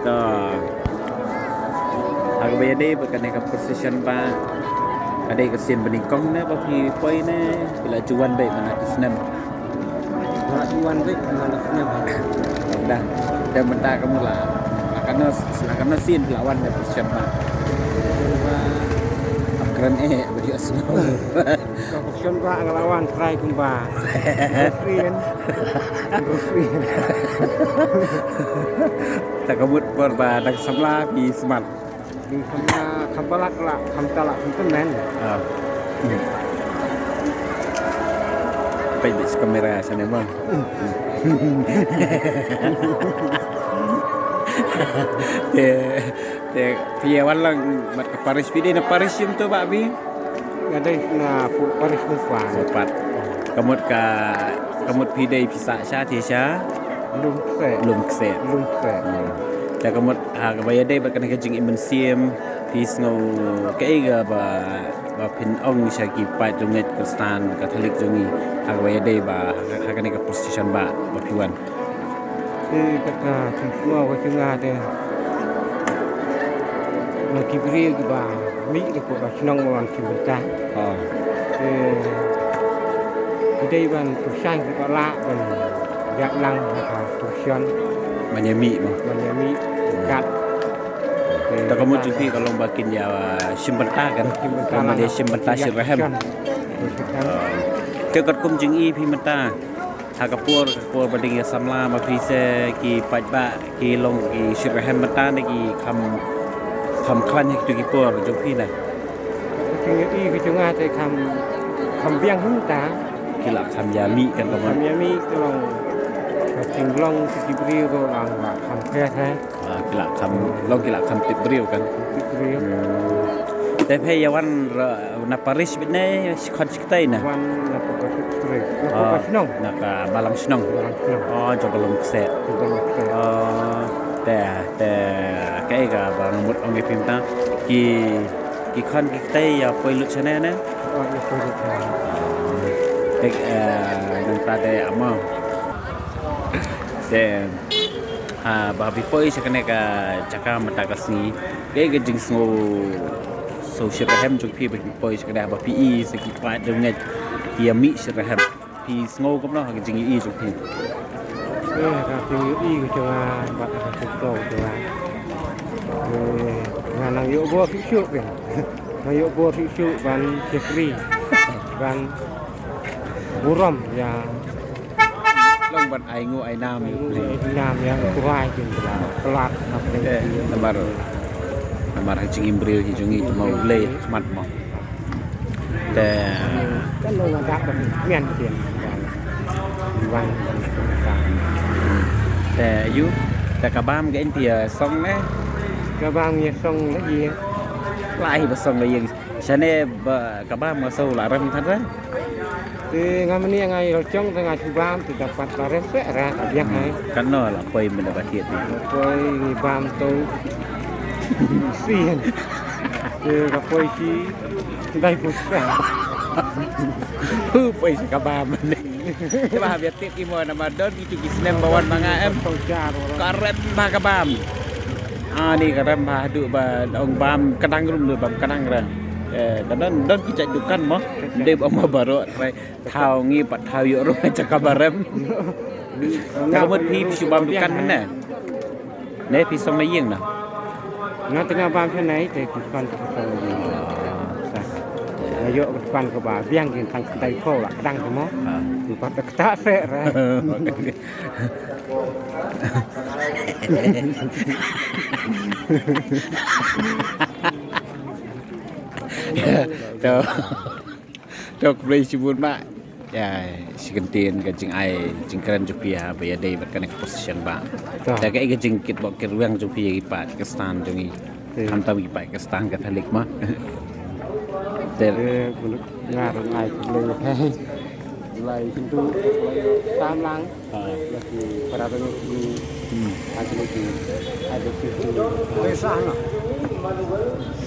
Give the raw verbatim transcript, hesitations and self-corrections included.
Ah. Ha kaba ïadei bad kane ka procession ba ka dei ka sien ba nyngkong ne ba phi poi ne phi la ju wan beit mynta ki snem? Ba la ju wan beit mynta ki snem. Dah, dah mynta ka mula. La katno, la katno sien phi la wan ne procession ba? Ba kren eh ba ïohsngew. Ka procession ba nga la wan trai kumba. Rufin. Rufin. Ta ka mut por ba dang samla phi smat. Dang samla kham palat la, kham talak kham temen. Ah. Hmm. Peit beit kamera shane ma. Te, te phi ïa wan lang mat ka parish, phi dei na parish shim to ba phi? Nga dei na pu-, parish Hungpang. Pat. Ka mut ka, ka mut phi dei phi sah sha, te sha? Lum Kset. Lum Kset. Lum Kset. Hmm. Te ka mut ha kaba ïadei bad kane ka jingim mynsiem phi sngew kaei kaba, ba phin ong sha ki paid jong ngi Khristan Katholik jong ngi ha kaba ïadei ba ha, ha kane ka procession ba, ba phi wan? Te kata ka jingsngew ka jong nga te, na ki briew kiba mih na ka shnong wan shu bynta. Oh. Te ki dei ban pyrshang kiba lah ban ïaid lang ha ka procession. Ban ïa mih mo. Ban ïa mih kat. Te ta ka mut jong phi ka long ba kin ïa shim bynta kan. Shim bynta. Long ba lang. Ïa shim bynta, ïa shim rhem. Shim rhem. Oh. Te katkum jong i phi mynta ha ka por, ka por ba dang ïa samla ma phi, se ki paidbah ki long ki shim rhem mynta ne ki kham, kham khlaiñ ha kito ki por jong phi ne? Ka jingïohi ka jong nga te kham, kham biang mynta. Ki la kham ïa mih kan ka mon. Kham ïa mih, ka long ka jinglong ki briew ruh la kham pher ha. Ah, ki la kham, long ki la kham tip briew kan. Tip briew. Hmm. Te phi ïa wan ra-, na parish beit ne, shi khon shi ktai ne? Wan na ka parish. Na ka, ah, shnong. Na ka balang shnong. Balang shnong. Oh, jong ka Lum Kset. Jong ka Lum Kset. Oh, te, te, kaei kaba nga mut ong ïa phi mynta. Ki, ki khon ki ktai ïa poi lut shane ne? Oh, ïa poi lut shane. Te, eh, nangta te amo. Te, ha, ba phi poi sha kane ka jaka mynta ka sngi, kaei ka jingsngew, sngew shim rhem jong phi ba phi poi sha kane, ba phi i sa ki paid jong ngi ki ïa mih shim rhem? Phi sngew kumno ha ka jingïohi jong phi? Eh, ka jingïohi ka jong nga, bad ka jingïohi ka jong nga. Eh, nga nang ïoh bor shuh shuh phi. Nang ïoh bor shuh shuh ban shakri. Ban burom ïa Long ban ai nguh ai nam. Ai nguh ai nam ïa u Trai kin ba la pynlait hapdeng. Eh, namar, namar ha jingim briew hi jong ngi mo, U Blei ha khmat mo. Te kan long nga dak ban mian kin. Wan ban. Te yu, te ka bam ka in phi ïa song ne? Ka bam ïa song la ïing. Lai ba song la ïing. Shane ba ka bam nga sngew la rem than re. Te nga mane nga ïa la jong te nga shu bam te da pat la rem pek ra ka biang hai. Katno la poi mynta ba thied phi? La poi ngi bam to sien. Te ka poi shi dai put ka. Hu poi shi ka bam ne. Te ba hap ïa tip i mo namar don kitu ki snem ba wan ma nga em. Ka rem bha ka bam. Ani ka rem bha haduh ba ong bam kdang rum, bam kdang ra. Eh, ka don, don ki jait dukan mo. Dei ba mo baroh trai. Thaw ngi pat thaw ïoh ruh jaka ba rem. Te ka mut phi shu bam dukan mynne? Ne phi song na ïing na? Nga te nga bam shane te ki dukan te ki song na ïing. Sa. Nga ïoh dukan kaba biang kin tang ktai phew la kdang te mo. Ha. Ki pat te kata se ra. To. To, khublei shibun bah. Ïa, shi kyntien ka jingai jingkren jong phi ha ba ïadei bad kane ka procession bah. To. Te kaei ka jingkitbok kitrwiang jong phi ïa ki paid Khristan jong ngi? Te. Khamtam ki paid Khristan Katholik ma. Te. Te, nga ruh nga ai khublei. Lai shintu, lai samlang. Ha. Ïa ki para bangeit ki. Hmm. Ha ki, ki, ha ki, ki. Lai sah na.